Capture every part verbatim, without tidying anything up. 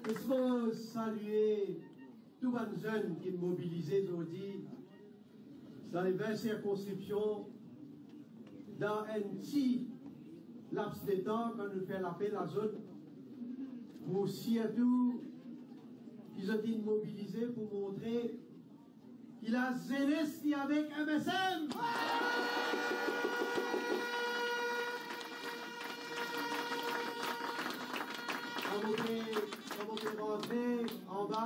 Mo salie tou bann zenn ki mobilize zordi dan le vin sirkonskripsion, dan enn ti laps de tan, kan nou fer lapel a zot, pou sirtou ki zot inn mobilize pou montre ki lazenes li avek M S M. Kan mo pe, kan mo pe rantre anba,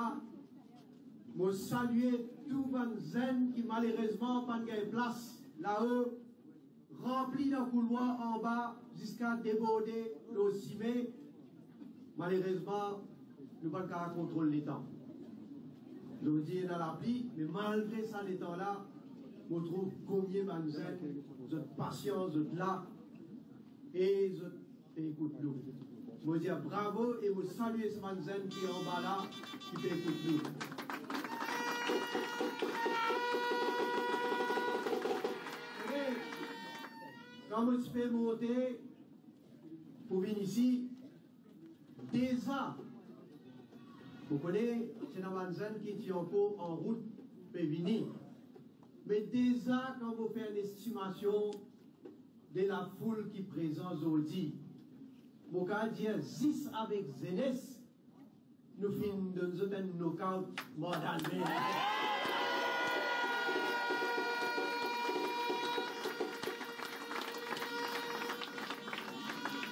mo salie tou bann zenn ki malerezman pa'nn gagn plas lao, ranpli dan koulwar anba ziska deborde lor sime. Malerezman, nou pa'nn kapav kontrol letan. Zordi ena lapli, me malgre sa letan la, mo trouv komie bann zenn, zot pasian, zot la, e zot pe ekout nou. Mo dir bravo e mo salie sa bann zenn ki anba la, ki pe ekout nou. Kan mo ti pe monte pou vinn isi, deza, mo kone ti ena bann zenn ki ti ankor anrout pe vini, me deza kan mo fer enn estimasion de lafoul ki prezan zordi, mo kapav dir zis avek zenes, nou finn donn zot enn knockout mortalman.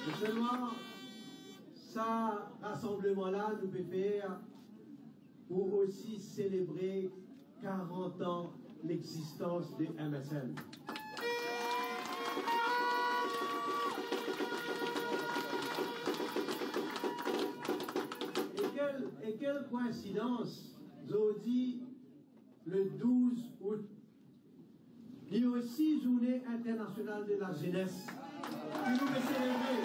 Me selman, sa rasanbleman la nou pe fer pou osi selebre karant an lexistans de M S M. E kel, e kel koinsidans, zordi, le douz out, li osi Zourne Internasional de Lazenes ki nou pe selebre.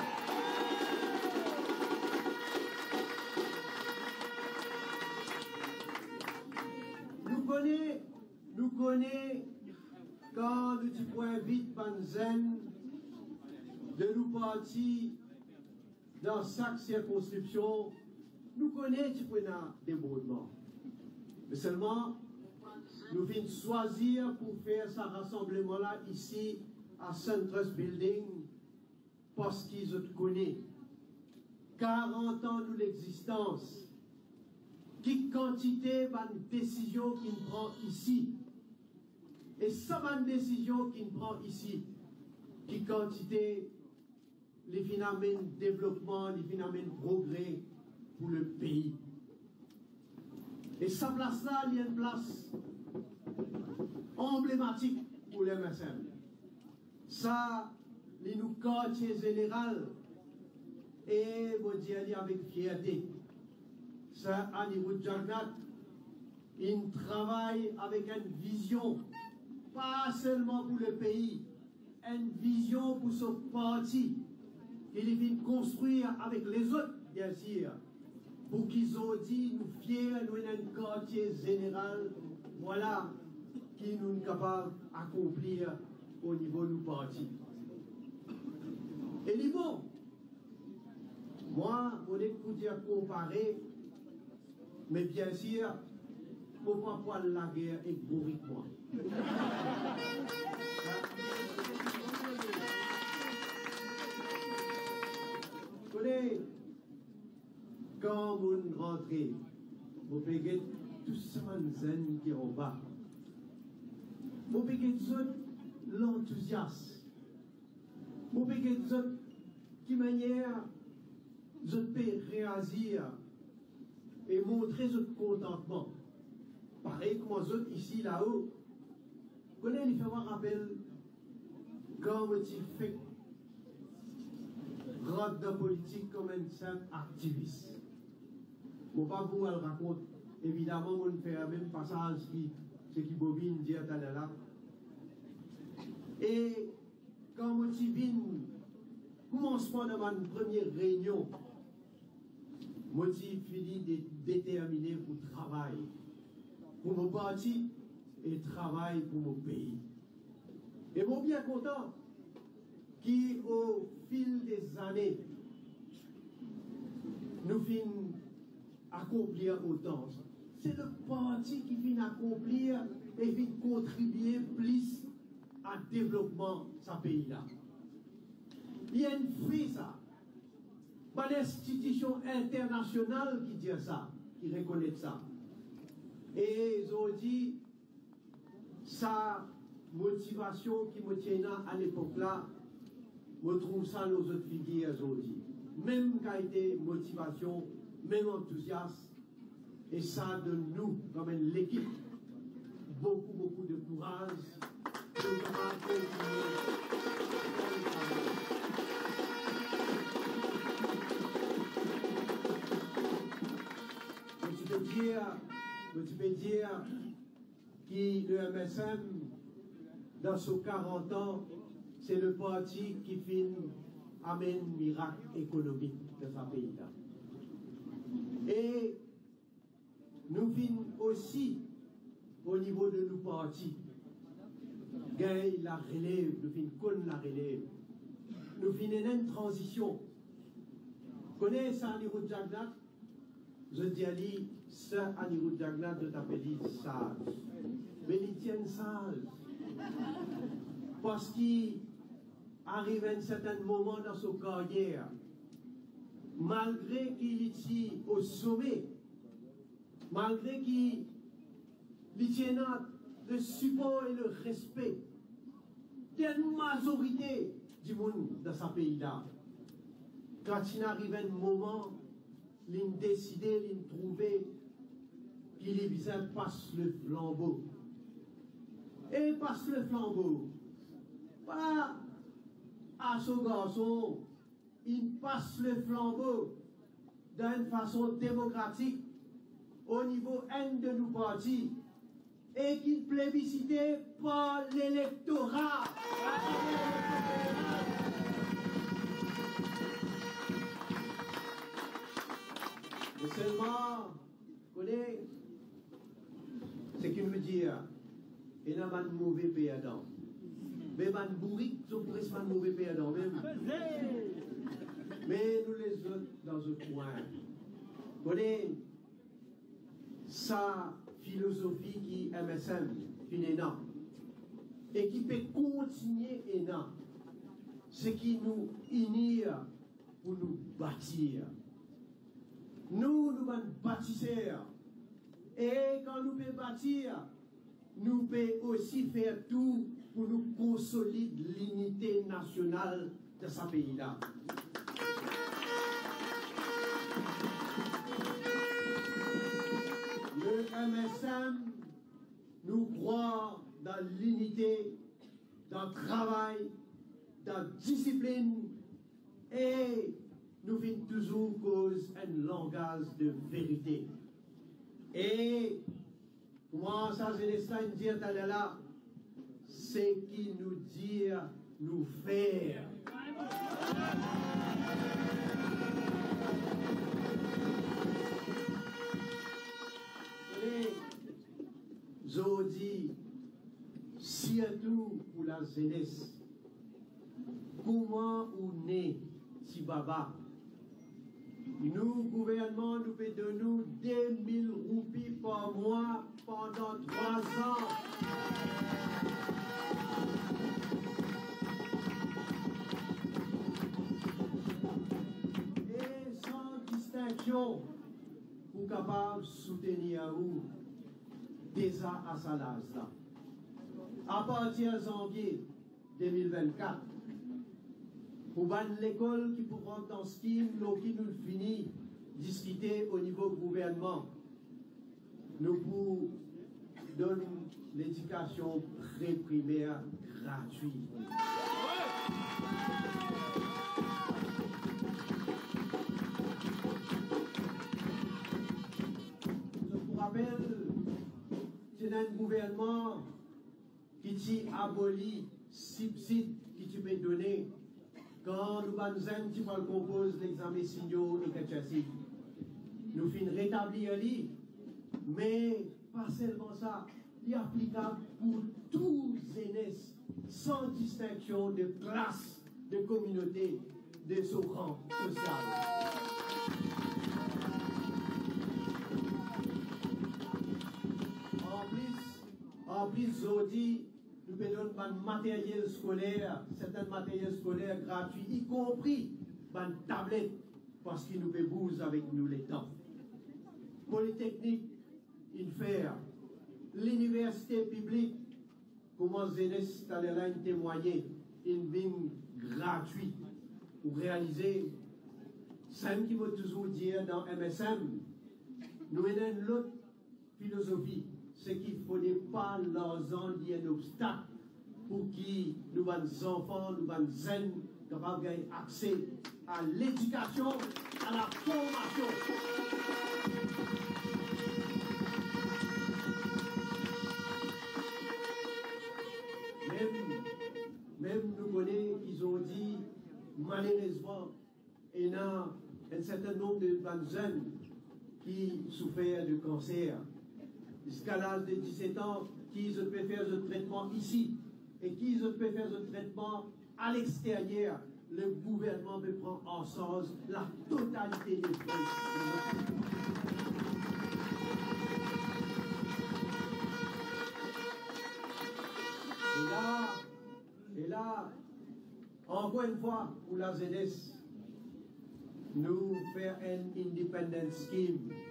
Nou kone, nou kone, kan nou ti pou invit bann zenn de nou parti dan sak sirkonskripsion, nou kone ti pou ena debordman. Me selman, nou finn swazir pou fer sa rasanbleman la isi a Suntrust Building, parski zot kone, karant an nou lexistans, ki kantite bann desizion ki'nn pran isi, e sa bann desizion ki'nn pran isi, ki kantite li finn amenn devlopman, li finn amenn progre pou le pei. E sa plas la, li enn plas anblematik pou le M S M. Sa, li nou kartie zeneral, e mo dir li avek fierte, Sir Anirudh Jagannath inn travay avek enn vizion, pa selman pou le pei, enn vizion pou so parti, ki li finn konstrir avek lezot, biensir, pou ki zordi nou fier, nou ena enn kartie zeneral, vwala, ki nou kapav akonplir o nivo nou parti. E li bon, mwa, mo nek pou dir konpare, me biensir, mo pa pou al lager ek bourik mwa. Kone, kan mo'nn rantre, mo pe get tou sa bann zenn ki anba. Mo pe get zot lantouzias. Mo pe get zot ki manier zot pe reazir e montre zot kontantman. Parey kouma zot isi lao, kone li fer mwa rapel kan mo ti fek rant dan politik kom enn sinp aktivis. Mo pa pou al rakont, evidaman, mo'nn fer mem pasaz ki seki Bobby inn dir taler la. E kan mo ti vinn koumansman dan bann premie reynion, mo ti fini de-, determine pou travay pou mo parti e travay pou mo pei. E mo bien kontan ki o fil de zane, nou finn akonplir otan. Se le parti ki finn akonplir e finn kontribie plis a devlopman sa pei la. Li enn fe sa. Bann institision internasional ki dir sa, ki rekonet sa. E zordi, sa motivasion ki mo ti ena alepok la, mo trouv sa lor zot figir zordi. Mem kalite motivasion, mem antouzias, e sa donn nou, kouma enn lekip, boukou, boukou de kouraz. Mo ti pe dir, mo ti pe dir, ki le M S M, dan so karant an, se le parti ki finn amenn mirak ekonomik dan sa pei la. E nou finn osi, o nivo de nou parti, gagn larelev, nou finn konn larelev. Nou finn ena enn tranzision. Kone sa Anirudh Jagannath, zot dir li, Sir Anirudh Jagannath, zot apel li saz. Me li ti enn saz. Parski ariv enn sertin moman dan so karyer, malgre ki li ti o some, malgre ki li ti ena le sipor e le respe de enn mazorite dimoun dan sa pei la, kan ti ariv enn moman, linn deside, linn trouve ki li bizin pas le flanbo. E pas le flanbo, pa a so garson, inn pas le flanbo dan enn fason demokratik o nivo enn de nou parti, e ki plebisite par lelektora. Me selman, kone, seki nou dir, ena bann move perdan. Me bann bourik, zot pres bann move perdan mem. Me nou les zot dan zot kwin. Kone, sa filozofi ki M S M finn ena e ki pe kontinie ena, seki nou inir pou nou batir. Nou, nou bann batiser. E kan nou pe batir, nou pe osi fer tou pou nou konsolid linite nasional dan sa pei la. Le M S M, nou krwar dan linite, dan travay, dan disiplinn, e nou finn touzour koz enn langaz de verite. E kouma sa zenes la inn dir taler la, seki nou dir, nou fer. E zordi, sirtou pou lazenes, kouma ou ne ti baba, nou gouvernman, nou pe donn ou de mil roupi par mwa pandan trwa an. E san distinksion, pou kapav soutenir ou deza a sa laz la. Apartir zanvie de mil vennkat, pou bann lekol ki pou rant dan skim lor ki nou fini diskite o nivo gouvernman, nou pou donn ledikasion pre-primer gratwi. Zot pou rapel, ti ena enn gouvernman ki ti aboli sibsid ki ti pe done kan nou bann zenn ti pou al konpoz lexame senior ek H S C. Nou finn retablir li, me pa selman sa, li aplikab pou tou zenes, san distinksion de klas, de kominote, de so ran sosial. Anplis, zordi, nou pe donn bann materyel skoler, sertin materyel skoler gratwi, ikonpri bann tablet, parski nou pe bouz avek nou letan. Politeknik inn fer, liniversite piblik, kouma zenes taler la inn temwagne, inn vinn gratwi. Ou realize, samem ki mo touzour dir dan M S M, nou ena enn lot filozofi, seki fode pa larzan li enn obstak pou ki nou bann zanfan, nou bann zenn kapav gagn akse a ledikasion, a laformasion. Mem, mem nou kone ki zordi, malerezman, ena enn sertin nonb de bann zenn ki soufer de kanser. Ziska laz de diset an, ki zot pe fer zot tretman isi e ki zot pe fer zot tretman alexteryer, le gouvernman pe pran an sarz latotalite de fre. E la, e la, ankor enn fwa, pou lazenes, nou fer enn independence scheme,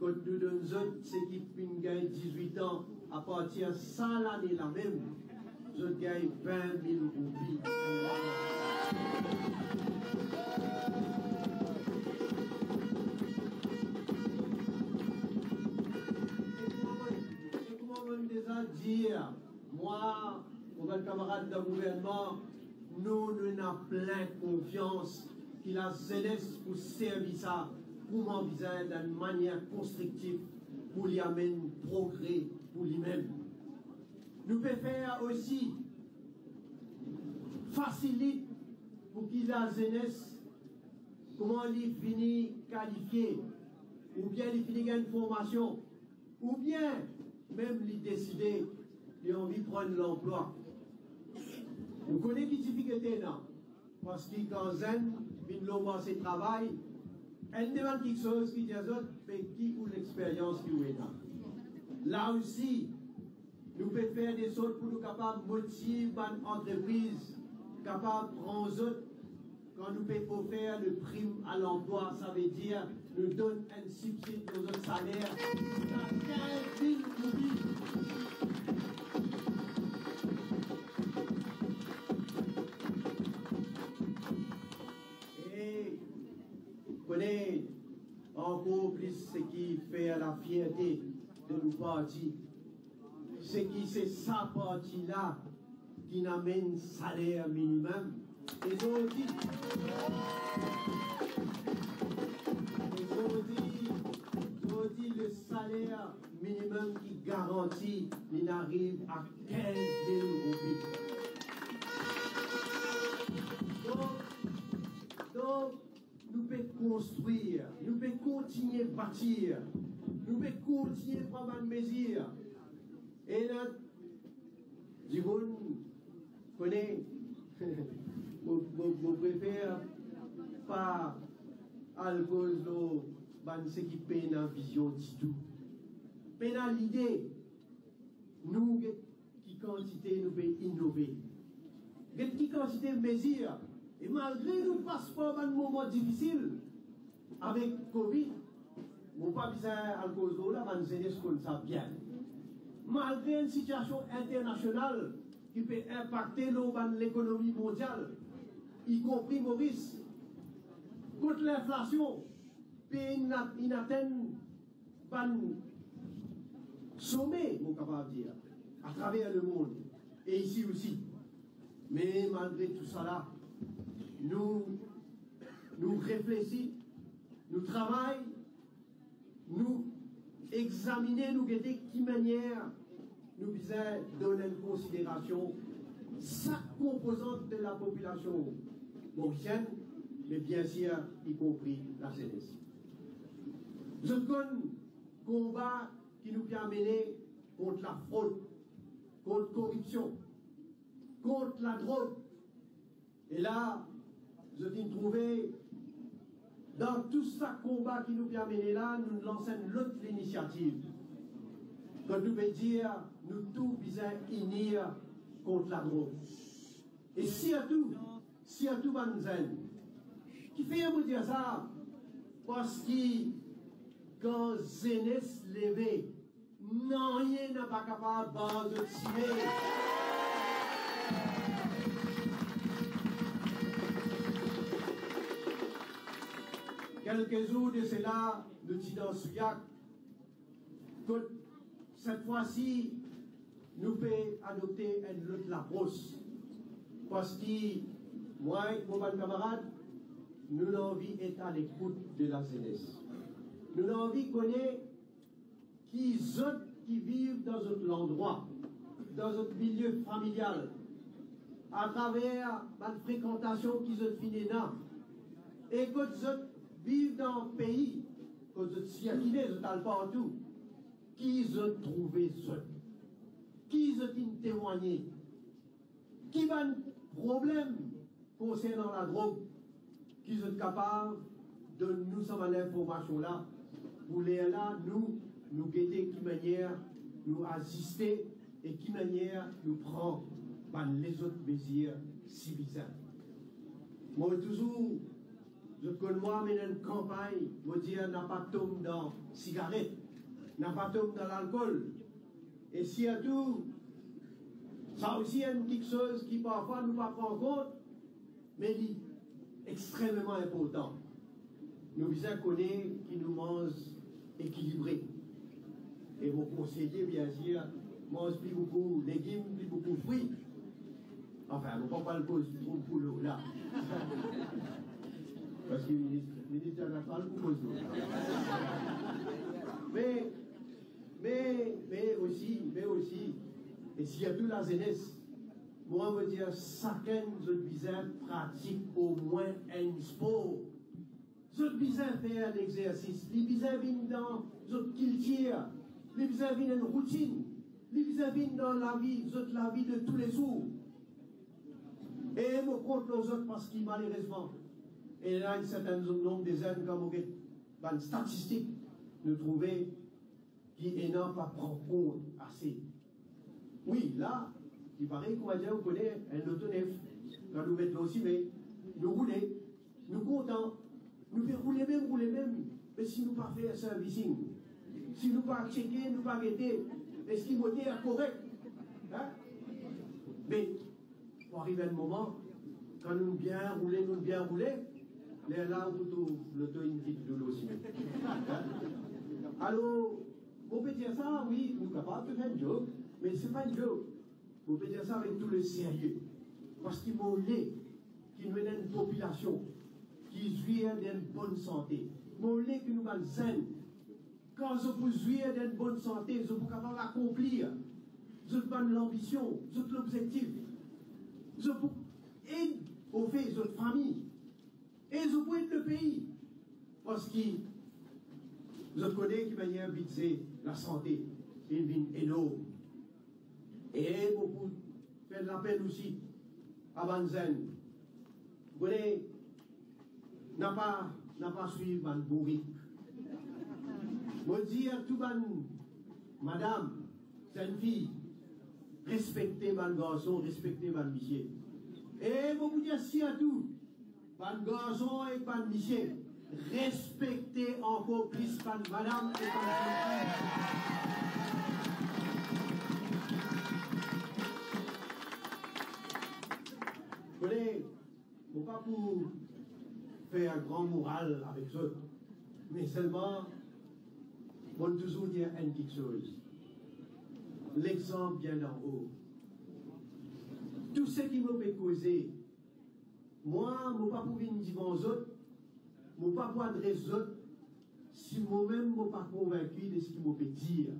kot nou donn zot, seki finn gagn dizwit an, apartir sa lane la mem, zot gagn vin mil roupi. E kouma, e kouma mo'nn deza dir, mwa, mo bann kamarad dan gouvernman, nou, nou ena plin konfians ki lazenes pou servi sa kouma bizin dan enn manier konstriktif pou li amenn progre pou limem. Nou pe fer osi fasilit pou ki lazenes, kouma li fini kalifie, oubien li fini gagn formasion, oubien mem li deside li anvi pran lanplwa. Nou kone ki difikilte ena, parski kan zenn vinn lor marse travay, enn de bann kiksoz ki dir zot, be ki ou lexperyans ki ou ena. La osi, nou pe fer de sort pou nou kapav motiv bann antrepriz, kapav pran zot, kan nou pe ofer le prim a lanplwa, savedir nou donn enn sibsid lor zot saler ziska kinz mil roupi. E kone ankor plis seki fer lafierte de nou parti, seki se sa parti la ki amenn saler minimem. E zordi, e zordi, zordi le saler minimem ki garanti, li ariv a kinz mil roupi. Donk, donk, nou pe konstrir, nou pe kontigne batir, nou pe kontigne pran bann mezir. Ena dimoun, kone, mo, mo, mo prefer pa al koz lor bann seki pena vizion ditou, pena lide. Nou get ki kantite nou pe inove. Get ki kantite mezir. E malgre nou pas par bann moman difisil avek Covid, mo pa bizin al koz lor la, bann zenes konn sa bien. Malgre enn sitiasion internasional ki pe inpakte lor bann lekonomi mondial, ikonpri Moris, kot linflasion pe inn at-, inn atenn bann some, mo kapav dir, atraver lemond e isi osi. Me malgre tousala, nou, nou reflesi, nou travay, nou examine, nou gete ki manier nou bizin donn enn konsiderasion sak konpozant de lapopilasion morisienn, me biensir, ikonpri lazenes. Zot konn konba ki nou pe mene kont lafrod, kont koripsion, kont ladrog. E la, zot inn trouve, dan tou sa konba ki nou pe mene la, nou lans enn lot linisiativ. Kan nou pe dir, nou tou bizin inir kont ladrog. E sirtou, sirtou bann zenn. Kifer mo dir sa? Parski kan zenes leve, nanye napa kapav bar zot sime. Kelke zour de sela, nou ti dan Souillac, kot set fwa si nou pe adopte enn lot lapros, parski mwa ek mo bann kamarad, nou anvi et a lekout de lazenes. Nou anvi kone ki zot ki viv dan zot landrwa, dan zot milie familial, atraver bann frekantasion ki zot finn ena, e kot zot viv dan pei, kot zot sirkile, zot al partou, ki zot trouve zot, ki zot inn temwagne, ki bann problem konsernan ladrog ki zot kapav donn nou sa bann linformasion la, pou lerla nou, nou gete ki manier nou aziste e ki manier nou pran bann lezot mezir si bizin. Mo touzour, zot konn mwa, mo ena enn kanpagn, mo dir napa tom dan sigaret, napa tom dan lalkol. E sirtou, sa osi enn kiksoz ki parfwa nou pa pran kont, me li extrememan inportan. Nou bizin kone ki nou manz ekilibre. E mo konseye, biensir, manz pli boukou legim, pli boukou fri. Anfin, mo pa pou al koz tro pou lor la. Parski minis, minis Diana Fall pou koz lor. Me, me, me osi, me osi, e sirtou lazenes, mwa mo dir sakenn zot bizin pratik omwin enn spor. Zot bizin fer lexersis, li bizin vinn dan zot kiltir, li bizin vinn enn routinn, li bizin vinn dan lavi, zot lavi de toulezour. E mo kont lor zot parski malerezman, ena enn sertin nonb de zenn, kan mo get bann statistik, nou trouve ki ena pa pran kont ase. Wi, la, li parey kouma dir, ou kone, enn loto nef, kan nou met lor sime, nou roule, nou kontan, nou pe roule mem, roule mem, me si nou pa fer servicing, si nou pa tcheke, nou pa gete, eski moter korek, hein? Me pou ariv enn moman, kan nou bien roule, nou bien roule, lerla ou trouv loto inn kit nou lor sime. Alor, mo pe dir sa, wi, nou kapav fer enn joke, me se pa enn joke. Mo pe dir sa avek tou le serye, parski mo le ki nou ena enn popilasion ki zwir dan enn bonn sante. Mo le ki nou bann zenn, kan zot pou zwir dan enn bonn sante, zot pou kapav akonplir zot bann lanbision, zot lobzektif. Zot pou ed, ofe, zot fami. E zot pou ed lepei. Parski zot kone ki manier bidze lasante inn vinn enorm. E mo pou fer lapel osi a bann zenn. Kone, napa, napa swiv bann bourik. Mo dir tou bann madam, zenn fi, respekte bann garson, respekte bann misie. E mo pou dir sirtou, bann garson ek bann misie, respekte ankor plis bann madam ek bann zenn fi. Kone, mo pa pou fer gran moral avek zot, me selman, mo touzour dir enn kiksoz. Lexanp vinn anlor. Tou seki mo pe koze, mwa, mo pa pou vinn divan zot, mo pa pou adres zot, si momem mo pa konvinki de seki mo pe dir.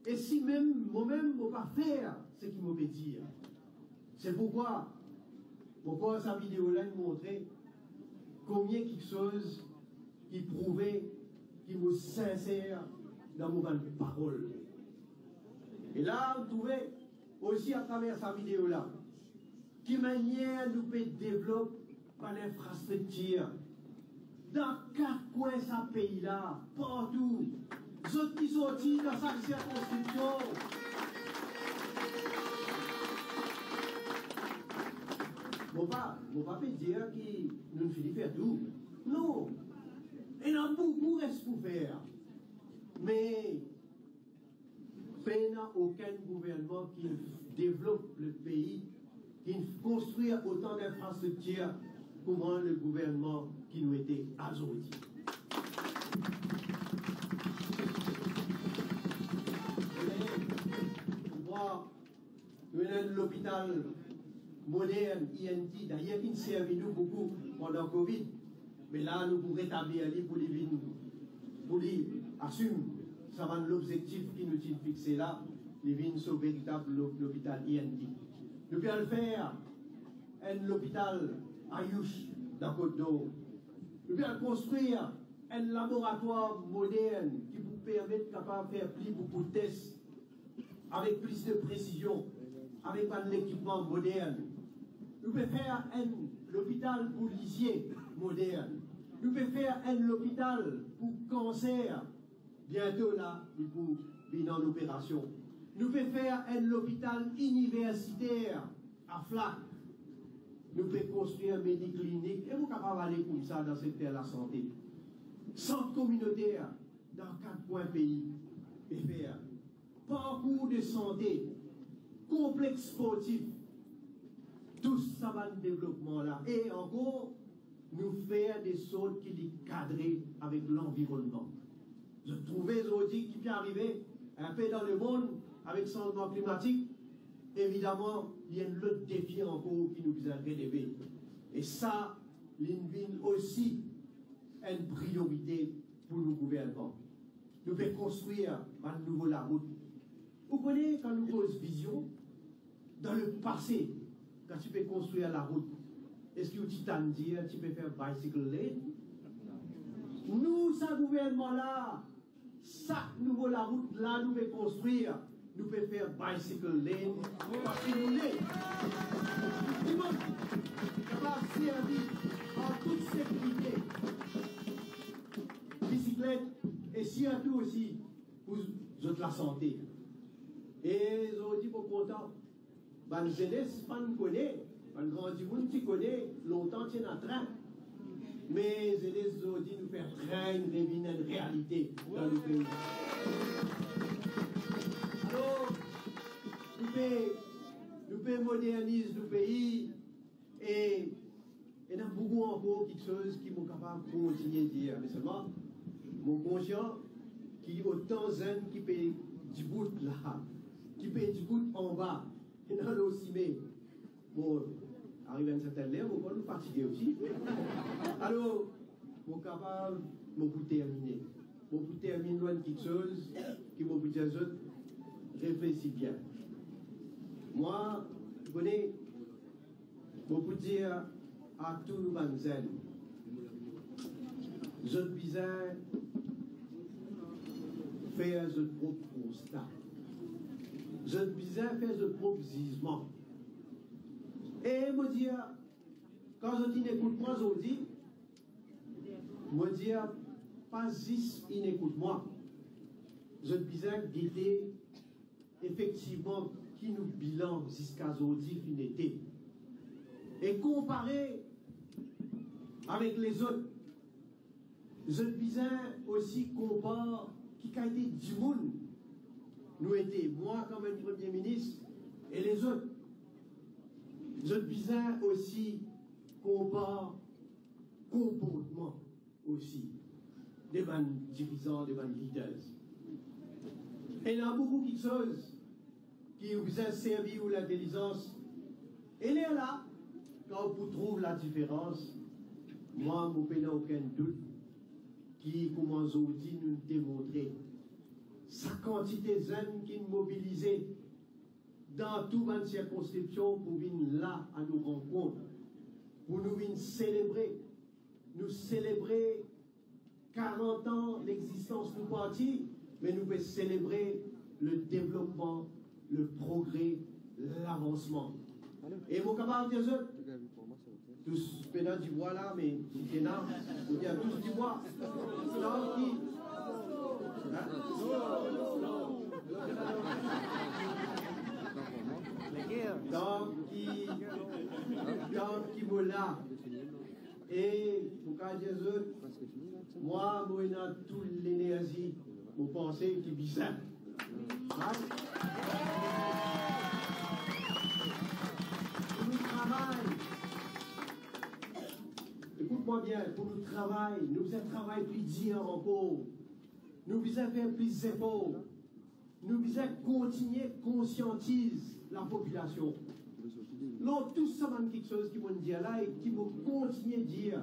E si mem momem mo pa fer seki mo pe dir. Se poukwa mo krwar sa video la inn montre konbien kiksoz ki prouve ki mo sinser dan mo bann parol. E la, ou trouve osi atraver sa video la, ki manier nou pe devlop bann infrastriktir dan kat kwin sa pei la, partou. Zot ki sorti dan sak sirkonskripsion, Mo pa, mo pa pe dir ki nou fini fer tou. Non. Ena boukou res pou fer. Me pena okenn gouvernman ki devlop le pei, ki konstrir otan dinfrastriktir kouma le gouvernman ki nou ete azordi. Mwa, nou ena enn lopital modern, I N T, dayer ki servi nou boukou pandan Covid, me la nou pou retablir li pou li vinn, pou li asim sa bann lobzektif ki nou ti fixe la, li vinn so veritab lo-, lopital I N T. Nou pe al fer enn lopital Ayush dan Kot Dor. Nou pe al konstrir enn laboratwar modern ki pou permet kapav fer pli boukou tes avek plis de presizion, avek bann lekipman modern. Nou pe fer enn lopital pou lizie modern. Nou pe fer enn lopital pou kanser. Biento la, li pou vinn an operasion. Nou pe fer enn lopital iniversiter Aflac. Nou pe konstrir mediklinik, e nou kapav ale koumsa dan sekter lasante. Sant kominoter dan kat kwin pei pe fer. Parkour de sante, konplex sportif, tou sa bann devlopman la. E ankor, nou fer de sort ki li kadre avek lanvironnman. Zot trouve zordi ki pe arive inpe dan lemond avek sanzman klimatik, evidaman, li enn lot defi ankor ki nou bizin releve. E sa, li vinn osi enn priorite pou nou gouvernman. Nou pe konstrir bann nouvo larout. Ou kone, kan nou koz vizion, dan lepase, kan ti pe konstrir larout, eski ou ti tann dir ti pe fer bicycle lane? Nou, sa gouvernman la, sak nouvo larout la nou pe konstrir, nou pe fer bicycle lane, parski nou le dimoun kapav servi an tout sekirite bisiklet e sirtou osi pou zot lasante. E zordi mo kontan, bann zenes pa'nn kone, bann gran dimoun ti kone, lontan ti ena trin. Me zenes zordi nou fer trin revinn enn realite dan nou pei. Alor, nou pe, nou pe moderniz nou pei, e ena boukou ankor kiksoz ki mo kapav kontinie dir, me selman mo konsian ki otan zenn ki pe dibout la, ki pe dibout anba, ena lor sime. Bon, ariv enn sertenn ler, mo krwar nou fatige osi. Alor, mo kapav, mo pou termine. Mo pou termine lor enn kiksoz ki mo pou dir zot, reflesi bien. Mwa, kone, mo pou dir a tou nou bann zenn, zot bizin fer zot prop konsta. Zot bizin fer zot prop zizman. E mo dir, kan zot inn ekout mwa zordi, mo dir, pa zis inn ekout mwa. Zot bizin gete efektivman ki nou bilan ziska zordi finn ete. E konpare avek lezot. Zot bizin osi konpar ki kalite dimoun nou ete, mwa kouma enn Premie Minis e lezot. Zot bizin osi konpar konportman osi de bann dirizan, de bann leaders. Ena boukou kiksoz ki ou bizin servi ou lintelizans. E lerla, kan ou pou trouv ladiferans, mwa, mo pena okenn dout ki kouma zordi nou demontre, sa kantite zenn ki mobilize dan tou bann sirkonskripsion pou vinn la a nou rankont, pou nou vinn selebre, nou selebre karant an lexistans nou parti, me nou pe selebre le devlopman, le progre, lavansman. E mo kapav dir zot, tous pena dibwa la, me si ti ena, mo dir tous dibwa. Tanki, hein? Tanki, tanki mo la, e mo kapav dir zot, mwa, mo ena tou lenerzi mo panse ki bizin. Right? Pou nou travay. Ekout mwa bien, pou nou travay, nou bizin travay pli dir ankor. Nou bizin fer pli zefor. Nou bizin kontigne konsiantiz lapopilasion lor tou sa bann kiksoz ki mo'nn dir la e ki mo kontigne dir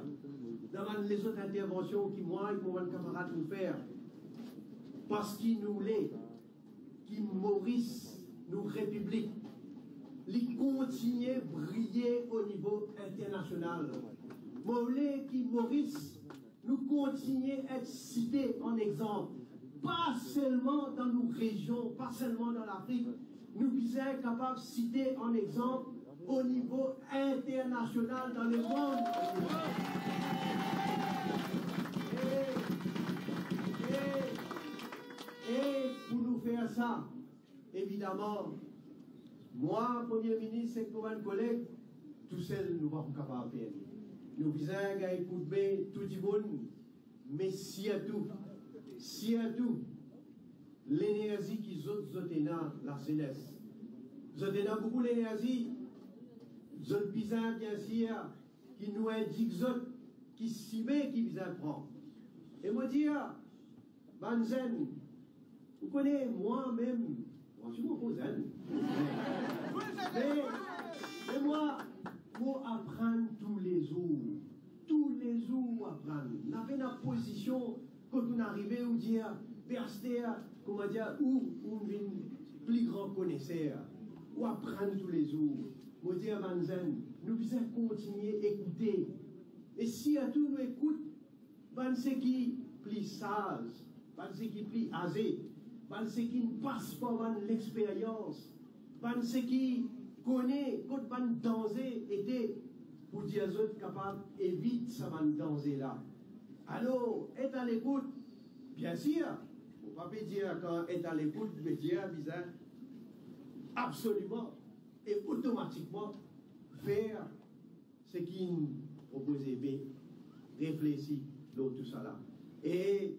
dan bann lezot intervansion ki mwa ek mo bann kamarad nou fer. Parski nou le ki Moris, nou repiblik, li kontigne briye o nivo internasional. Mo le ki Moris, nou kontigne et site an exanp, pa selman dan nou rezion, pa selman dan Lafrik, nou bizin kapav site an exanp o nivo internasional dan lemond. E, e, e pou nou fer sa, evidaman, mwa, Premie Minis ek mo bann koleg, tousel nou pa pou kapav fer li. Nou bizin gagn koudme tou dimoun, me sirtou, sirtou, lenerzi ki zot, zot ena, lazenes. Zot ena boukou lenerzi, zot bizin, biensir, ki nou indik zot ki sime ki bizin pran. E mo dir, bann zenn, ou kone, mwa mem, mwa, si mo pou zenn. Me, me mwa, mo aprann toulezour. Toulezour ou aprann. Napa ena pozision kot ou arive, ou dir, be aster, koumadir, ou, ou vinn pli gran koneser. Ou aprann toulezour. Mo dir bann zenn, nou bizin kontigne ekoute. E sirtou nou ekout bann seki pli saz, bann seki pli aze, bann seki inn pas par bann lexperyans, bann seki kone kot bann danze ete, pou dir zot kapav evit sa bann danze la. Alor, et alekout, biensir, mo pa pe dir kan et alekout, me dir bizin absoliman e otomatikman fer seki inn propoze, be reflesi lor tousala. E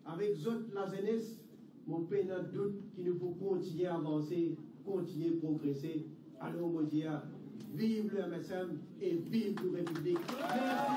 avek zot, lazenes, mo pena dout ki nou pou kontigne avanse, kontigne progrese. Alor mo dir, viv le M S M e viv nou Repiblik. Mersi.